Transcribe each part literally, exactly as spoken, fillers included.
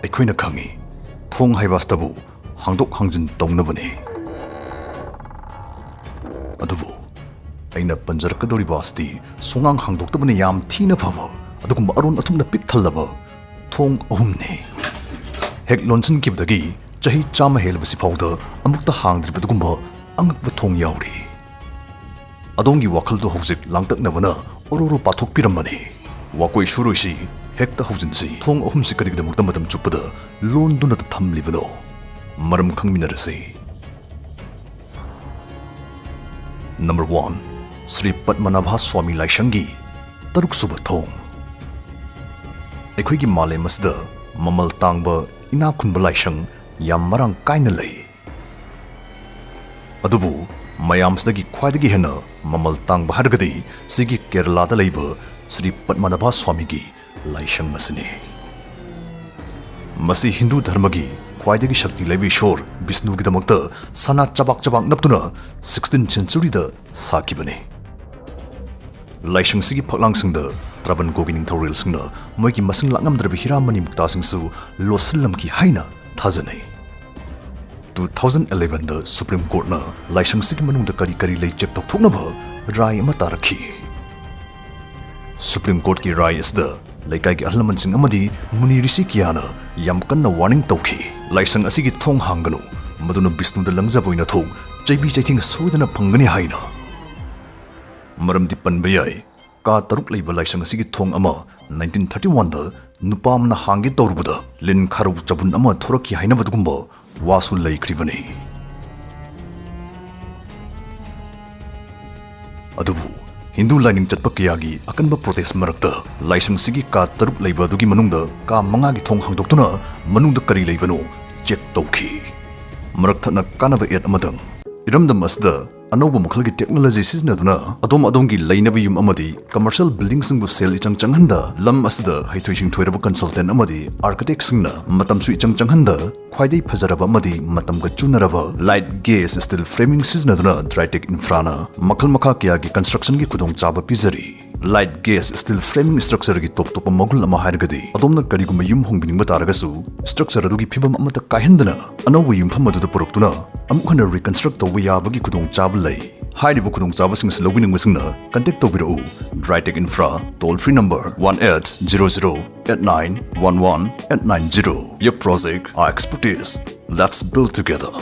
ꯑꯩꯈꯣꯏꯅ ꯈꯪꯏ, ꯊꯣꯡ ꯍꯥꯏꯕ ꯑꯁꯤꯇꯕꯨ ꯍꯥꯡꯗꯣꯛ ꯍꯥꯡꯖꯤꯟ ꯇꯧꯅꯕꯅꯤ꯫ ꯑꯗꯨꯕꯨ ꯑꯩꯅ ꯄꯟꯖꯔꯛꯀꯗꯧꯔꯤꯕ ꯑꯁꯤꯗꯤ ꯁꯨꯡꯍꯥꯡ ꯍꯥꯡꯗꯣꯛꯇꯕꯅ ꯌꯥꯝ ꯊꯤꯅ ꯐꯕ ꯑꯗꯨꯒꯨꯝꯕ ꯑꯔꯣꯟ ꯑꯊꯨꯝꯅ ꯄꯤꯛ ꯊꯜꯂꯕ ꯊꯣꯡ ꯑꯍꯨꯝꯅꯤ꯫ ꯍꯦꯛ ꯂꯣꯟꯁꯤꯟꯈꯤꯕꯗꯒꯤ ꯆꯍꯤ ꯆꯥꯝꯃ ꯍꯦꯜꯂꯕꯁꯤ ꯐꯥꯎꯗ ꯑꯃꯨꯛꯇ ꯍꯥꯡꯗ꯭ꯔꯤꯕ ꯑꯗꯨꯒꯨꯝꯕ ꯑꯉꯛꯄ ꯊꯣꯡ ꯌꯥꯎꯔꯤ꯫ ꯑꯗꯣꯝꯒꯤ ꯋꯥꯈꯜꯗꯣ ꯍꯧꯖꯤꯛ ꯂꯥꯡꯇꯛꯅꯕꯅ ꯑꯣꯔꯣꯔꯣ ꯄꯥꯊꯣꯛꯄꯤꯔꯝꯃꯅꯤ꯫ ꯋꯥꯀꯣꯏ ꯁꯨꯔꯣꯏꯁꯤ, ꯍꯦꯛꯇ ꯍꯧꯖꯤꯟꯁꯤ꯫ ꯊꯣꯡ ꯑꯍꯨꯝꯁꯤ ꯀꯔꯤꯒꯤꯗꯃꯛꯇ ꯃꯇꯝ ꯆꯨꯞꯄꯗ ꯂꯣꯟꯗꯨꯅ ꯊꯝꯂꯤꯕꯅꯣ? ꯃꯔꯝ ꯈꯪꯃꯤꯟꯅꯔꯁꯤ꯫ ꯅꯝꯕꯔ ꯋꯥꯟ, ꯁ꯭ꯔꯤ ꯄꯗꯃꯅꯥꯚ ꯁ꯭ꯋꯥꯃꯤ ꯂꯥꯏꯁꯪꯒꯤ ꯇꯔꯨꯛꯁꯨꯕ ꯊꯣꯡ꯫ ꯑꯩꯈꯣꯏꯒꯤ ꯃꯥꯂꯦꯝ ꯑꯁꯤꯗ ꯃꯃꯜ ꯇꯥꯡꯕ, ꯏꯅꯥꯛ ꯈꯨꯟꯕ ꯂꯥꯏꯁꯪ ꯌꯥꯝ ꯃꯔꯥꯡ ꯀꯥꯏꯅ ꯂꯩ꯫ ꯑꯗꯨꯕꯨ ꯃꯌꯥꯝꯁꯤꯗꯒꯤ ꯈ꯭ꯋꯥꯏꯗꯒꯤ ꯍꯦꯟꯅ ꯃꯃꯜ ꯇꯥꯡꯕ ꯍꯥꯏꯔꯒꯗꯤ ꯁꯤꯒꯤ ꯀꯦꯔꯂꯥꯗ ꯂꯩꯕ ꯁ꯭ꯔꯤ ꯄꯗꯃꯅꯥꯚ ꯁ꯭ꯋꯥꯃꯤꯒꯤ ꯂꯥꯏꯁꯪ ꯑꯁꯤꯅꯤ꯫ ꯃꯁꯤ ꯍꯤꯟꯗꯨ ꯙꯔꯃꯒꯤ ꯈ꯭ꯋꯥꯏꯗꯒꯤ ꯁꯛꯇꯤ ꯂꯩꯕ ꯏꯁꯣꯔ ꯕꯤꯁꯅꯨꯒꯤꯗꯃꯛꯇ ꯁꯅꯥ ꯆꯕꯥꯛ ꯆꯕꯥꯛ ꯅꯞꯇꯨꯅ ꯁꯤꯛꯁꯇꯤꯟ ꯁꯦꯟꯆꯨꯔꯤꯗ ꯁꯥꯈꯤꯕꯅꯤ꯫ ꯂꯥꯏꯁꯪꯁꯤꯒꯤ ꯐꯛꯂꯥꯡꯁꯤꯡꯗ ꯇ꯭ꯔꯥꯕꯟꯀꯣꯒꯤ ꯅꯤꯡꯊꯧꯔꯦꯜꯁꯤꯡꯅ ꯃꯣꯏꯒꯤ ꯃꯁꯤꯡ ꯂꯥꯛꯉꯝꯗ꯭ꯔꯕ ꯍꯤꯔꯥ ꯃꯅꯤ ꯃꯨꯛꯇꯥꯁꯤꯡꯁꯨ ꯂꯣꯠꯁꯤꯜꯂꯝꯈꯤ ꯍꯥꯏꯅ ꯊꯥꯖꯅꯩ꯫ ꯇꯨ ꯊꯥꯎꯖꯟ ꯑꯦꯂꯦꯚꯦꯟꯗ ꯁꯨꯄ꯭ꯔꯤꯝ ꯀꯣꯔꯠꯅ ꯂꯥꯏꯁꯪꯁꯤꯒꯤ ꯃꯅꯨꯡꯗ ꯀꯔꯤ ꯀꯔꯤ ꯂꯩ ꯆꯦꯛ ꯇꯧꯊꯣꯛꯅꯕ ꯔꯥꯏ ꯑꯃ ꯇꯥꯔꯛꯈꯤ꯫ ꯁꯨꯄ꯭ꯔꯤꯝ ꯀꯣꯔꯠꯀꯤ ꯔꯥꯏ ꯑꯁꯤꯗ ꯂꯩꯀꯥꯏꯒꯤ ꯑꯍꯜ ꯂꯃꯟꯁꯤꯡ ꯑꯃꯗꯤ ꯃꯨꯅꯤ ꯔꯤꯁꯤ ꯀꯌꯥꯅ ꯌꯥꯝ ꯀꯟꯅ ꯋꯥꯔꯅꯤꯡ ꯇꯧꯈꯤ꯫ ꯂꯥꯏꯁꯪ ꯑꯁꯤꯒꯤ ꯊꯣꯡ ꯍꯥꯡꯒꯅꯨ, ꯃꯗꯨꯅ ꯕꯤꯁꯅꯨꯗ ꯂꯪꯖꯕ ꯑꯣꯏꯅ ꯊꯣꯛ ꯆꯩꯕꯤ ꯆꯩꯊꯦꯡ ꯁꯣꯏꯗꯅ ꯐꯪꯒꯅꯤ ꯍꯥꯏꯅ꯫ ꯃꯔꯝꯗꯤ ꯄꯟꯕ ꯌꯥꯏ, ꯀꯥ ꯇꯔꯨꯛ ꯂꯩꯕ ꯂꯥꯏꯁꯪ ꯑꯁꯤꯒꯤ ꯊꯣꯡ ꯑꯃ ꯅꯥꯏꯟꯇꯤꯟ ꯊꯥꯔꯇꯤ ꯋꯥꯟꯗ ꯅꯨꯄꯥ ꯑꯃꯅ ꯍꯥꯡꯒꯦ ꯇꯧꯔꯨꯕꯗ ꯂꯤꯟ ꯈꯥꯔꯧ ꯆꯕꯨꯟ ꯑꯃ ꯊꯣꯔꯛꯈꯤ ꯍꯥꯏꯅꯕꯗꯨꯒꯨꯝꯕ ꯋꯥꯁꯨ ꯂꯩꯈ꯭ꯔꯤꯕꯅꯤ꯫ ꯑꯗꯨꯕꯨ ꯍꯤꯟꯗꯨ ꯂꯥꯏꯅꯤꯡ ꯆꯠꯄ ꯀꯌꯥꯒꯤ ꯑꯀꯟꯕ ꯄ꯭ꯔꯣꯇꯦꯁ ꯃꯔꯛꯇ ꯂꯥꯏꯁꯪꯁꯤꯒꯤ ꯀꯥ ꯇꯔꯨꯛ ꯂꯩꯕ ꯑꯗꯨꯒꯤ ꯃꯅꯨꯡꯗ ꯀꯥ ꯃꯉꯥꯒꯤ ꯊꯣꯡ ꯍꯥꯡꯗꯣꯛꯇꯨꯅ ꯃꯅꯨꯡꯗ ꯀꯔꯤ ꯂꯩꯕꯅꯣ ꯆꯦꯛ ꯇꯧꯈꯤ꯫ ꯃꯔꯛ ꯊꯠꯅ ꯀꯥꯟꯅꯕ ꯑꯦꯗ ꯑꯃꯗꯪ꯫ ꯏꯔꯝꯗꯝ ꯑꯁꯤꯗ ꯑꯅꯧꯕ ꯃꯈꯜꯒꯤ ꯇꯦꯛꯅꯣꯂꯣꯖꯤ ꯁꯤꯖꯤꯟꯅꯗꯨꯅ ꯑꯗꯣꯝ ꯑꯗꯣꯝꯒꯤ ꯂꯩꯅꯕ ꯌꯨꯝ ꯑꯃꯗꯤ ꯀꯃꯔꯁꯤꯌꯦꯜ ꯕꯤꯜꯗꯤꯡꯁꯤꯡꯕꯨ ꯁꯦꯜ ꯏꯆꯪ ꯆꯪꯍꯟꯗ, ꯂꯝ ꯑꯁꯤꯗ ꯍꯩꯊꯣꯏ ꯁꯤꯡꯊꯣꯏꯔꯕ ꯀꯟꯁꯜꯇꯦꯟ ꯑꯃꯗꯤ ꯑꯥꯔꯀꯤꯇꯦꯛꯁꯤꯡꯅ ꯃꯇꯝꯁꯨ ꯏꯆꯪ ꯆꯪꯍꯟꯗ, ꯈ꯭ꯋꯥꯏꯗꯒꯤ ꯐꯖꯔꯕ ꯑꯃꯗꯤ ꯃꯇꯝꯒ ꯆꯨꯅꯔꯕ ꯂꯥꯏꯠ ꯒꯦꯖ ꯁ꯭ꯇꯤꯜ ꯐ꯭ꯔꯦꯃꯤꯡ ꯁꯤꯖꯤꯟꯅꯗꯨꯅ ꯗ꯭ꯔꯥꯏꯇꯦꯛ ꯏꯟꯐ꯭ꯔꯥꯅ ꯃꯈꯜ ꯃꯈꯥ ꯀꯌꯥꯒꯤ ꯀꯟꯁꯇ꯭ꯔꯛꯁꯟꯒꯤ ꯈꯨꯗꯣꯡꯆꯥꯕ ꯄꯤꯖꯔꯤ꯫ Light gauge steel framing structureꯒꯤ ꯇꯣꯞ ꯇꯣꯞꯄ ꯃꯒꯨꯟ ꯑꯃ ꯍꯥꯏꯔꯒꯗꯤ, ꯑꯗꯣꯝꯅ ꯀꯔꯤꯒꯨꯝꯕ ꯌꯨꯝ ꯍꯣꯡꯕꯤꯅꯤꯡꯕ ꯇꯥꯔꯒꯁꯨ, structure ꯑꯗꯨꯒꯤ ꯐꯤꯕꯝ ꯑꯃꯠꯇ ꯀꯥꯏꯍꯟꯗꯅ ꯑꯅꯧꯕ ꯌꯨꯝꯐꯝ ꯑꯗꯨꯗ ꯄꯨꯔꯛꯇꯨꯅ ꯑꯃꯨꯛ ꯍꯟꯅ reconstruct ꯇꯧꯕ ꯌꯥꯕꯒꯤ ꯈꯨꯗꯣꯡꯆꯥꯕ ꯂꯩ꯫ ꯍꯥꯏꯔꯤꯕ ꯈꯨꯗꯣꯡꯆꯥꯕꯁꯤꯡ ꯑꯁꯤ ꯂꯧꯕꯤꯅꯤꯡꯕꯁꯤꯡꯅ contact ꯇꯧꯕꯤꯔꯛꯎ꯫ Drytech Infra, toll free number one eight zero zero eight nine one one eight nine zero. Your project, our expertise. Let's build together.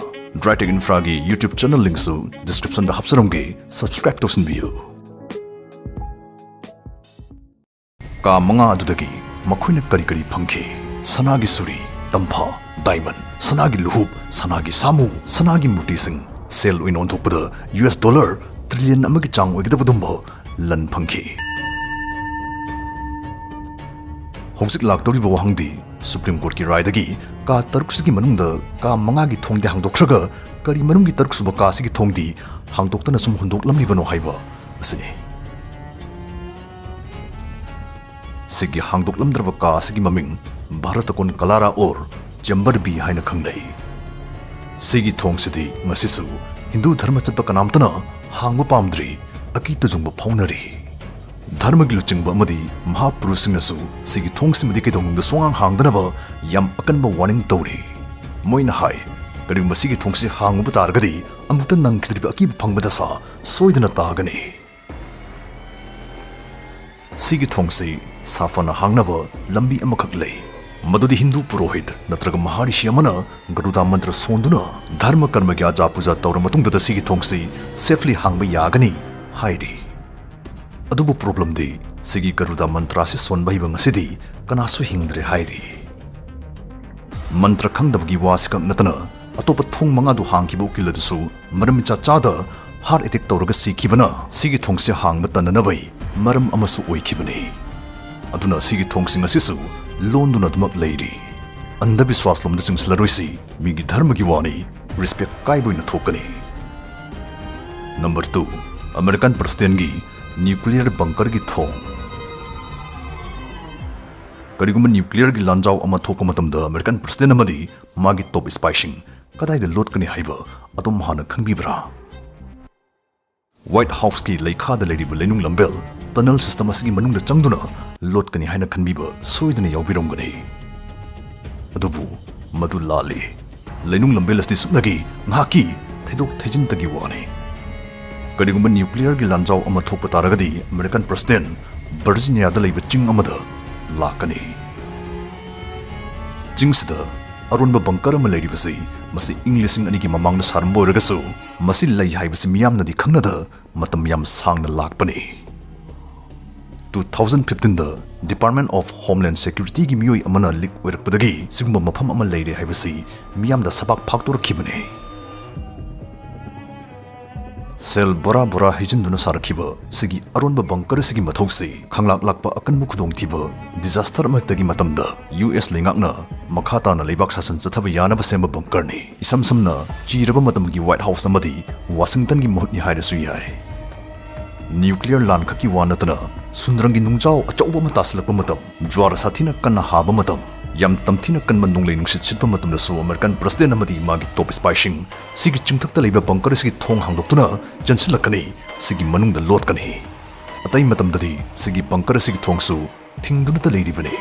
Drytech Infraꯒꯤ YouTube channel linkꯁꯨ descriptionꯗ ꯍꯥꯞꯆꯔꯝꯒꯦ, subscribe ꯇꯧꯁꯤꯟꯕꯤꯌꯨ꯫ ꯀꯥ ꯃꯉꯥ ꯑꯗꯨꯗꯒꯤ ꯃꯈꯣꯏꯅ ꯀꯔꯤ ꯀꯔꯤ ꯐꯪꯈꯤ? ꯁꯅꯥꯒꯤ ꯁꯨꯔꯤ, ꯇꯝꯐꯥ, diamond, ꯁꯅꯥꯒꯤ ꯂꯨꯍꯨꯞ, ꯁꯅꯥꯒꯤ ꯁꯥꯃꯨ, ꯁꯅꯥꯒꯤ ꯃꯨꯔꯇꯤꯁꯤꯡ, ꯁꯦꯜ ꯑꯣꯏꯅ ꯑꯣꯟꯊꯣꯛꯄꯗ ꯌꯨ ꯑꯦꯁ ꯗꯣꯂꯔ ꯇ꯭ꯔꯤꯂꯤꯌꯟ ꯑꯃꯒꯤ ꯆꯥꯡ ꯑꯣꯏꯒꯗꯕ ꯑꯗꯨꯝꯕ ꯂꯟ ꯐꯪꯈꯤ꯫ ꯍꯧꯖꯤꯛ ꯂꯥꯛꯇꯧꯔꯤꯕ ꯋꯥꯍꯪꯗꯤ, ꯁꯨꯄ꯭ꯔꯤꯝ ꯀꯣꯔꯠꯀꯤ ꯔꯥꯏꯗꯒꯤ ꯀꯥ ꯇꯔꯨꯛꯁꯤꯒꯤ ꯃꯅꯨꯡꯗ ꯀꯥ ꯃꯉꯥꯒꯤ ꯊꯣꯡꯗꯤ ꯍꯥꯡꯗꯣꯛꯈ꯭ꯔꯒ, ꯀꯔꯤ ꯃꯔꯝꯒꯤ ꯇꯔꯨꯛꯁꯨꯕ ꯀꯥꯁꯤꯒꯤ ꯊꯣꯡꯗꯤ ꯍꯥꯡꯗꯣꯛꯇꯅ ꯁꯨꯝ ꯍꯨꯟꯗꯣꯛꯂꯝꯂꯤꯕꯅꯣ ꯍꯥꯏꯕ ꯑꯁꯤꯅꯤ꯫ ꯁꯤꯒꯤ ꯍꯥꯡꯗꯣꯛꯂꯝꯗ꯭ꯔꯕ ꯀꯥ ꯑꯁꯤꯒꯤ ꯃꯃꯤꯡ ꯚꯥꯔꯇꯀꯣꯟ ꯀꯂꯥꯔꯥ ꯑꯣꯔ ꯆꯦꯝꯕꯔ ꯕꯤ ꯍꯥꯏꯅ ꯈꯪꯅꯩ꯫ ꯁꯤꯒꯤ ꯊꯣꯡꯁꯤꯗꯤ ꯉꯁꯤꯁꯨ ꯍꯤꯟꯗꯨ ꯙꯔꯃ ꯆꯠꯄ ꯀꯅꯥꯝꯇꯅ ꯍꯥꯡꯕ ꯄꯥꯝꯗ꯭ꯔꯤ, ꯑꯀꯤ ꯇꯨꯖꯨꯡꯕ ꯐꯥꯎꯅꯔꯤ꯫ ꯙꯔꯃꯒꯤ ꯂꯨꯆꯤꯡꯕ ꯑꯃꯗꯤ ꯃꯍꯥꯄꯨꯔꯨꯁꯁꯤꯡꯅꯁꯨ ꯁꯤꯒꯤ ꯊꯣꯡꯁꯤꯃꯗꯤ ꯀꯩꯗꯧꯅꯨꯡꯗ ꯁꯨꯡꯍꯥꯡ ꯍꯥꯡꯗꯅꯕ ꯌꯥꯝ ꯑꯀꯟꯕ warning ꯇꯧꯔꯤ꯫ ꯃꯣꯏꯅ ꯍꯥꯏ, ꯀꯔꯤꯒꯨꯝꯕ ꯁꯤꯒꯤ ꯊꯣꯡꯁꯤ ꯍꯥꯡꯉꯨꯕ ꯇꯥꯔꯒꯗꯤ ꯑꯃꯨꯛꯇ ꯅꯪꯈꯤꯗ꯭ꯔꯤꯕ ꯑꯀꯤꯕ ꯐꯪꯕ ꯗꯁꯥ ꯁꯣꯏꯗꯅ ꯇꯥꯒꯅꯤ꯫ ꯁꯤꯒꯤ ꯊꯣꯡꯁꯤ ꯁꯥꯐꯅ ꯍꯥꯡꯅꯕ ꯂꯝꯕꯤ ꯑꯃꯈꯛ ꯂꯩ, ꯃꯗꯨꯗꯤ ꯍꯤꯟꯗꯨ ꯄꯨꯔꯣꯍꯤꯠ ꯅꯠꯇ꯭ꯔꯒ ꯃꯍꯥꯔꯤꯁꯤ ꯑꯃꯅ ꯒꯔꯨꯗꯥ ꯃꯟꯇ꯭ꯔ ꯁꯣꯟꯗꯨꯅ ꯙꯔꯃ ꯀꯔꯃꯒꯤ ꯑꯖꯥ ꯄꯨꯖꯥ ꯇꯧꯔ ꯃꯇꯨꯡꯗꯇ ꯁꯤꯒꯤ ꯊꯣꯡꯁꯤ safely ꯍꯥꯡꯕ ꯌꯥꯒꯅꯤ ꯍꯥꯏꯔꯤ꯫ ꯑꯗꯨꯕꯨ problemꯗꯤ, ꯁꯤꯒꯤ ꯒꯔꯨꯗꯥ ꯃꯟꯇ꯭ꯔ ꯑꯁꯤ ꯁꯣꯟꯕ ꯍꯩꯕ ꯉꯁꯤꯗꯤ ꯀꯅꯥꯁꯨ ꯍꯤꯡꯗ꯭ꯔꯦ ꯍꯥꯏꯔꯤ꯫ ꯃꯟꯇ꯭ꯔ ꯈꯪꯗꯕꯒꯤ ꯋꯥꯁꯤꯈꯛ ꯅꯠꯇꯅ, ꯑꯇꯣꯞꯄ ꯊꯣꯡ ꯃꯉꯥꯗꯨ ꯍꯥꯡꯈꯤꯕ ꯎꯀꯤꯜ ꯑꯗꯨꯁꯨ ꯃꯔꯝ ꯏꯆꯥ ꯆꯥꯗ heart attack ꯇꯧꯔꯒ ꯁꯤꯈꯤꯕꯅ ꯁꯤꯒꯤ ꯊꯣꯡꯁꯤ ꯍꯥꯡꯕ ꯇꯟꯅꯅꯕꯒꯤ ꯃꯔꯝ ꯑꯃꯁꯨ ꯑꯣꯏꯈꯤꯕꯅꯤ꯫ ꯑꯗꯨꯅ ꯁꯤꯒꯤ ꯊꯣꯡꯁꯤꯡ ꯑꯁꯤꯁꯨ ꯂꯣꯟꯗꯨꯅ ꯑꯗꯨꯃꯛ ꯂꯩꯔꯤ꯫ ꯑꯟꯙꯕꯤꯁ꯭ꯋꯥꯁꯂꯣꯝꯗ ꯆꯤꯡꯁꯤꯜꯂꯔꯣꯏꯁꯤ, ꯃꯤꯒꯤ ꯙꯔꯃꯒꯤ ꯋꯥꯅꯤ, respect ꯀꯥꯏꯕ ꯑꯣꯏꯅ ꯊꯣꯛꯀꯅꯤ꯫ Number two, American Presidentꯒꯤ nuclear bunkerꯒꯤ ꯊꯣꯡ꯫ ꯀꯔꯤꯒꯨꯝꯕ nuclearꯒꯤ ꯂꯥꯟꯖꯥꯎ ꯑꯃ ꯊꯣꯛꯄ ꯃꯇꯝꯗ American President ꯑꯃꯗꯤ ꯃꯥꯒꯤ top spyꯁꯤꯡ ꯀꯗꯥꯏꯗ ꯂꯣꯠꯀꯅꯤ ꯍꯥꯏꯕ ꯑꯗꯣꯝ ꯍꯥꯟꯅ ꯈꯪꯕꯤꯕ꯭ꯔꯥ? ꯋꯥꯏꯠ ꯍꯥꯎꯁꯀꯤ ꯂꯩꯈꯥꯗ ꯂꯩꯔꯤꯕ ꯂꯩꯅꯨꯡ ꯂꯝꯕꯦꯜ ꯇꯅꯜ ꯁꯤꯁꯇꯝ ꯑꯁꯤꯒꯤ ꯃꯅꯨꯡꯗ ꯆꯪꯗꯨꯅ ꯂꯣꯠꯀꯅꯤ ꯍꯥꯏꯅ ꯈꯟꯕꯤꯕ ꯁꯣꯏꯗꯅ ꯌꯥꯎꯕꯤꯔꯝꯒꯅꯤ꯫ ꯑꯗꯨꯕꯨ ꯃꯗꯨ ꯂꯥꯜꯂꯤ꯫ ꯂꯩꯅꯨꯡ ꯂꯝꯕꯦꯜ ꯑꯁꯤ ꯁꯨꯞꯅꯒꯤ ꯉꯥꯏꯍꯥꯛꯀꯤ ꯊꯩꯗꯣꯛ ꯊꯩꯖꯤꯟꯇꯒꯤ ꯋꯥꯅꯤ꯫ ꯀꯔꯤꯒꯨꯝꯕ ꯅ꯭ꯌꯨꯀ꯭ꯂꯤꯌꯔꯒꯤ ꯂꯥꯟꯖꯥꯎ ꯑꯃ ꯊꯣꯛꯄ ꯇꯥꯔꯒꯗꯤ ꯑꯃꯦꯔꯤꯀꯥꯟ ꯄ꯭ꯔꯁꯤꯗꯦꯟ ꯚꯔꯖꯤꯅꯤꯌꯥꯗ ꯂꯩꯕ ꯆꯤꯡ ꯑꯃꯗ ꯂꯥꯛꯀꯅꯤ꯫ ꯆꯤꯡꯁꯤꯗ ꯑꯔꯣꯟꯕ ꯕꯪꯀꯔ ꯑꯃ ꯂꯩꯔꯤꯕꯁꯤ ꯃꯁꯤ ꯏꯪ ꯂꯤꯁꯤꯡ ꯑꯅꯤꯒꯤ ꯃꯃꯥꯡꯗ ꯁꯥꯔꯝꯕ ꯑꯣꯏꯔꯒꯁꯨ ꯃꯁꯤ ꯂꯩ ꯍꯥꯏꯕꯁꯤ ꯃꯤꯌꯥꯝꯅꯗꯤ ꯈꯪꯅꯗ ꯃꯇꯝ ꯌꯥꯝ ꯁꯥꯡꯅ ꯂꯥꯛꯄꯅꯤ꯫ ꯇꯨ ꯊꯥꯎꯖꯟ ꯐꯤꯐꯇꯤꯟꯗ Department of Homeland Securityꯒꯤ ꯃꯤꯑꯣꯏ ꯑꯃꯅ ꯂꯤꯛ ꯑꯣꯏꯔꯛꯄꯗꯒꯤ ꯁꯤꯒꯨꯝꯕ ꯃꯐꯝ ꯑꯃ ꯂꯩꯔꯦ ꯍꯥꯏꯕꯁꯤ ꯃꯤꯌꯥꯝꯗ ꯁꯕꯥꯛ ꯐꯥꯛꯇꯣꯔꯛꯈꯤꯕꯅꯤ꯫ ꯁꯦꯜ ꯕꯣꯔꯥ ꯕꯣꯔꯥ ꯍꯩꯖꯤꯟꯗꯨꯅ ꯁꯥꯔꯛꯈꯤꯕ ꯁꯤꯒꯤ ꯑꯔꯣꯟꯕ ꯕꯪꯀꯔ ꯑꯁꯤꯒꯤ ꯃꯊꯧꯁꯤ ꯈꯪꯂꯥꯛ ꯂꯥꯛꯄ ꯑꯀꯟꯕ ꯈꯨꯗꯣꯡꯊꯤꯕ, ꯗꯤꯖꯥꯁꯇꯔ ꯑꯃꯍꯦꯛꯇꯒꯤ ꯃꯇꯝꯗ ꯌꯨ ꯑꯦꯁ ꯂꯩꯉꯥꯛꯅ ꯃꯈꯥ ꯇꯥꯅ ꯂꯩꯕꯥꯛ ꯁꯥꯁꯟ ꯆꯠꯊꯕ ꯌꯥꯅꯕ ꯁꯦꯝꯕ ꯕꯪꯀꯔꯅꯤ꯫ ꯏꯁꯝ ꯁꯝꯅ ꯆꯤꯔꯕ ꯃꯇꯝꯒꯤ ꯋꯥꯏꯠ ꯍꯥꯎꯁ ꯑꯃꯗꯤ ꯋꯥꯁꯤꯡꯇꯟꯒꯤ ꯃꯍꯨꯠꯅꯤ ꯍꯥꯏꯔꯁꯨ ꯌꯥꯏ꯫ ꯅ꯭ꯌꯨꯀ꯭ꯂꯤꯌꯔ ꯂꯥꯟꯈꯛꯀꯤ ꯋꯥ ꯅꯠꯇꯅ ꯁꯨꯟꯗ꯭ꯔꯪꯒꯤ ꯅꯨꯡꯖꯥꯎ ꯑꯆꯧꯕ ꯑꯃ ꯇꯥꯁꯤꯜꯂꯛꯄ ꯃꯇꯝ, ꯖ꯭ꯋꯥꯔ ꯁꯥꯊꯤꯅ ꯀꯟꯅ ꯍꯥꯕ ꯃꯇꯝ, ꯌꯥꯝ ꯇꯝꯊꯤꯅ ꯀꯟꯕ ꯅꯣꯡꯂꯩ ꯅꯨꯡꯁꯤꯠ ꯁꯤꯠꯄ ꯃꯇꯝꯗꯁꯨ ꯑꯃꯦꯔꯤꯀꯥꯟ ꯄ꯭ꯔꯁꯤꯗꯦꯟ ꯑꯃꯗꯤ ꯃꯥꯒꯤ ꯇꯣꯞ ꯁꯤꯄꯥꯏꯁꯤꯡ ꯁꯤꯒꯤ ꯆꯤꯡꯊꯛꯇ ꯂꯩꯕ ꯕꯪꯀꯔ ꯑꯁꯤꯒꯤ ꯊꯣꯡ ꯍꯥꯡꯗꯣꯛꯇꯨꯅ ꯆꯦꯟꯁꯤꯜꯂꯛꯀꯅꯤ, ꯁꯤꯒꯤ ꯃꯅꯨꯡꯗ ꯂꯣꯠꯀꯅꯤ꯫ ꯑꯇꯩ ꯃꯇꯝꯗꯗꯤ ꯁꯤꯒꯤ ꯕꯪꯀꯔ ꯑꯁꯤꯒꯤ ꯊꯣꯡꯁꯨ ꯊꯤꯡꯗꯨꯅꯇ ꯂꯩꯔꯤꯕꯅꯤ꯫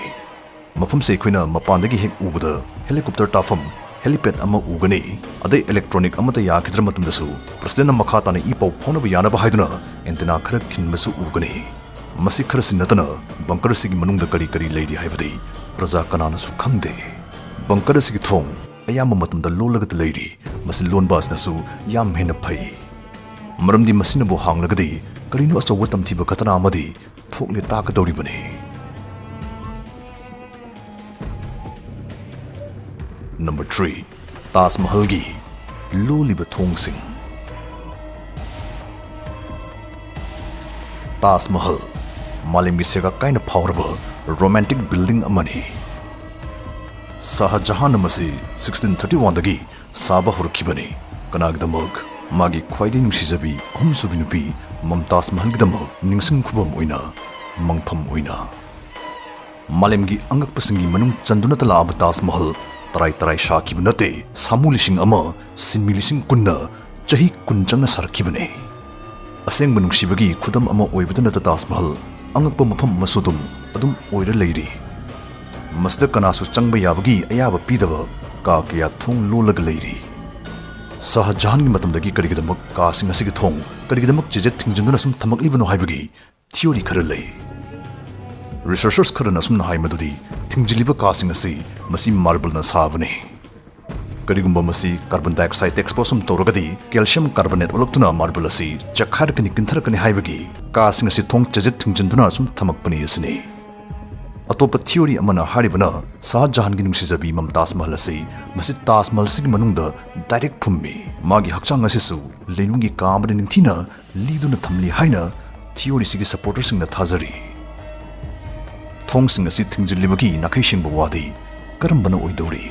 ꯃꯐꯝꯁꯦ ꯑꯩꯈꯣꯏꯅ ꯃꯄꯥꯟꯗꯒꯤ ꯍꯦꯛ ꯎꯕꯗ ꯍꯦꯂꯤꯀꯣꯞꯇꯔ ꯇꯥꯐꯝ ꯍꯦꯂꯤꯄꯦꯗ ꯑꯃ ꯎꯒꯅꯤ꯫ ꯑꯗꯩ ꯏꯂꯦꯛꯇ꯭ꯔꯣꯅꯤꯛ ꯑꯃꯠꯇ ꯌꯥꯈꯤꯗ꯭ꯔ ꯃꯇꯝꯗꯁꯨ ꯄ꯭ꯔꯁꯤꯗꯦꯟꯅ ꯃꯈꯥ ꯇꯥꯅ ꯏ ꯄꯥꯎ ꯐꯥꯎꯅꯕ ꯌꯥꯅꯕ ꯍꯥꯏꯗꯨꯅ ꯑꯦꯟꯇꯦꯅꯥ ꯈꯔ ꯈꯤꯟꯕꯁꯨ ꯎꯒꯅꯤ꯫ ꯃꯁꯤ ꯈꯔꯁꯤ ꯅꯠꯇꯅ ꯕꯪꯀꯔ ꯑꯁꯤꯒꯤ ꯃꯅꯨꯡꯗ ꯀꯔꯤ ꯀꯔꯤ ꯂꯩꯔꯤ ꯍꯥꯏꯕꯗꯤ ꯄ꯭ꯔꯖꯥ ꯀꯅꯥꯅꯁꯨ ꯈꯪꯗꯦ꯫ ꯕꯪꯀꯔ ꯑꯁꯤꯒꯤ ꯊꯣꯡ ꯑꯌꯥꯝꯕ ꯃꯇꯝꯗ ꯂꯣꯜꯂꯒꯇ ꯂꯩꯔꯤ꯫ ꯃꯁꯤ ꯂꯣꯟꯕ ꯑꯁꯤꯅꯁꯨ ꯌꯥꯝ ꯍꯦꯟꯅ ꯐꯩ꯫ ꯃꯔꯝꯗꯤ ꯃꯁꯤꯅꯕꯨ ꯍꯥꯡꯂꯒꯗꯤ ꯀꯔꯤꯅꯣ ꯑꯆꯧꯕ ꯇꯝꯊꯤꯕ ꯈꯇꯅꯥ ꯑꯃꯗꯤ ꯊꯣꯛꯂꯦ ꯇꯥꯛꯀꯗꯧꯔꯤꯕꯅꯤ꯫ ꯅꯝꯕꯔ ꯊ꯭ꯔꯤ, ꯇꯥꯖ ꯃꯍꯜꯒꯤ ꯂꯣꯜꯂꯤꯕ ꯊꯣꯡꯁꯤꯡ꯫ ꯇꯥꯖ ꯃꯍꯜ ꯃꯥꯂꯦꯝꯒꯤ ꯁꯦꯒꯥꯛ ꯀꯥꯏꯅ ꯐꯥꯎꯔꯕ ꯔꯣꯃꯥꯟꯇꯤꯛ ꯕꯤꯜꯗꯤꯡ ꯑꯃꯅꯤ꯫ ꯁꯥꯍ ꯖꯍꯥꯟꯅ ꯃꯁꯤ ꯁꯤꯛꯁꯇꯤꯟ ꯊꯥꯔꯇꯤ ꯋꯥꯟꯗꯒꯤ ꯁꯥꯕ ꯍꯧꯔꯛꯈꯤꯕꯅꯤ꯫ ꯀꯅꯥꯒꯤꯗꯃꯛ? ꯃꯥꯒꯤ ꯈ꯭ꯋꯥꯏꯗꯒꯤ ꯅꯨꯡꯁꯤꯖꯕꯤ ꯑꯍꯨꯝꯁꯨꯕꯤ ꯅꯨꯄꯤ ꯃꯝꯇꯥꯖ ꯃꯍꯜꯒꯤꯗꯃꯛ ꯅꯤꯡꯁꯤꯡ ꯈꯨꯕꯝ ꯑꯣꯏꯅ, ꯃꯪꯐꯝ ꯑꯣꯏꯅ꯫ ꯃꯥꯂꯦꯝꯒꯤ ꯑꯉꯛꯄꯁꯤꯡꯒꯤ ꯃꯅꯨꯡ ꯆꯟꯗꯨꯅꯇ ꯂꯥꯛꯂꯕ ꯇꯥꯖ ꯃꯍꯜ ꯇꯔꯥꯏ ꯇꯔꯥꯏ ꯁꯥꯈꯤꯕ ꯅꯠꯇꯦ, ꯁꯥꯃꯨ ꯂꯤꯁꯤꯡ ꯑꯃ, ꯁꯤꯟꯃꯤ ꯂꯤꯁꯤꯡ ꯀꯨꯟꯅ ꯆꯍꯤ ꯀꯨꯟ ꯆꯪꯅ ꯁꯥꯔꯛꯈꯤꯕꯅꯤ꯫ ꯑꯁꯦꯡꯕ ꯅꯨꯡꯁꯤꯕꯒꯤ ꯈꯨꯗꯝ ꯑꯃ ꯑꯣꯏꯕꯇ ꯅꯠꯇ ꯇꯥꯖ ꯃꯍꯜ ꯑꯉꯛꯄ ꯃꯐꯝ ꯑꯃꯁꯨ ꯑꯗꯨꯝ ꯑꯗꯨꯝ ꯑꯣꯏꯔ ꯂꯩꯔꯤ꯫ ꯃꯁꯤꯗ ꯀꯅꯥꯁꯨ ꯆꯪꯕ ꯌꯥꯕꯒꯤ ꯑꯌꯥꯕ ꯄꯤꯗꯕ ꯀꯥ ꯀꯌꯥ ꯊꯣꯡ ꯂꯣꯜꯂꯒ ꯂꯩꯔꯤ꯫ ꯁꯥꯍ ꯖꯍꯥꯟꯒꯤ ꯃꯇꯝꯗꯒꯤ ꯀꯔꯤꯒꯤꯗꯃꯛ ꯀꯥꯁꯤꯡ ꯑꯁꯤꯒꯤ ꯊꯣꯡ ꯀꯔꯤꯒꯤꯗꯃꯛ ꯆꯦꯖꯦꯠ ꯊꯤꯡꯖꯤꯟꯗꯨꯅ ꯁꯨꯝ ꯊꯝꯃꯛꯂꯤꯕꯅꯣ ꯍꯥꯏꯕꯒꯤ ꯊꯤꯑꯣꯔꯤ ꯈꯔ ꯂꯩ꯫ ꯔꯤꯁꯔꯆꯔꯁ ꯈꯔꯅ ꯑꯁꯨꯝꯅ ꯍꯥꯏ ꯃꯗꯨꯗꯤ ꯊꯤꯡꯖꯤꯜꯂꯤꯕ ꯀꯥꯁꯤꯡ ꯑꯁꯤ ꯃꯁꯤ ꯃꯥꯔꯕꯜꯅ ꯁꯥꯕꯅꯤ꯫ ꯀꯔꯤꯒꯨꯝꯕ ꯃꯁꯤ ꯀꯥꯔꯕꯟ ꯗꯥꯏꯑꯣꯛꯁꯥꯏꯗ ꯑꯦꯛꯁꯄꯣꯖ ꯁꯨꯝ ꯇꯧꯔꯒꯗꯤ ꯀꯦꯜꯁꯤꯌꯝ ꯀꯥꯔꯕꯣꯅꯦꯠ ꯑꯣꯜꯂꯛꯇꯨꯅ ꯃꯥꯔꯕꯜ ꯑꯁꯤ ꯆꯛꯈꯥꯏꯔꯛꯀꯅꯤ, ꯀꯤꯟꯊꯔꯛꯀꯅꯤ ꯍꯥꯏꯕꯒꯤ ꯀꯥꯁꯤꯡ ꯑꯁꯤ ꯊꯣꯡ ꯆꯦꯖꯦꯠ ꯊꯤꯡꯖꯤꯟꯗꯨꯅ ꯁꯨꯝ ꯊꯝꯃꯛꯄꯅꯤ ꯑꯁꯤꯅꯤ꯫ ꯑꯇꯣꯞꯄ ꯊꯤꯑꯣꯔꯤ ꯑꯃꯅ ꯍꯥꯏꯔꯤꯕꯅ ꯁꯥꯍ ꯖꯍꯥꯟꯒꯤ ꯅꯨꯡꯁꯤꯖꯕꯤ ꯃꯝꯇꯥꯖ ꯃꯍꯜ ꯑꯁꯤ ꯃꯁꯤ ꯇꯥꯖ ꯃꯍꯜꯁꯤꯒꯤ ꯃꯅꯨꯡꯗ ꯗꯥꯏꯔꯦꯛ ꯐꯨꯝꯃꯤ꯫ ꯃꯥꯒꯤ ꯍꯛꯆꯥꯡ ꯑꯁꯤꯁꯨ ꯂꯩꯅꯨꯡꯒꯤ ꯀꯥ ꯑꯃꯗ ꯅꯤꯡꯊꯤꯅ ꯂꯤꯗꯨꯅ ꯊꯝꯂꯤ ꯍꯥꯏꯅ ꯊꯤꯑꯣꯔꯤꯁꯤꯒꯤ ꯁꯄꯣꯔꯇꯔꯁꯤꯡꯅ ꯊꯥꯖꯔꯤ꯫ ꯊꯣꯡꯁꯤꯡ ꯑꯁꯤ ꯊꯤꯡꯖꯤꯜꯂꯤꯕꯒꯤ ꯅꯥꯈꯩ ꯁꯦꯡꯕ ꯋꯥꯗꯤ ꯀꯔꯝꯕꯅ ꯑꯣꯏꯗꯧꯔꯤ?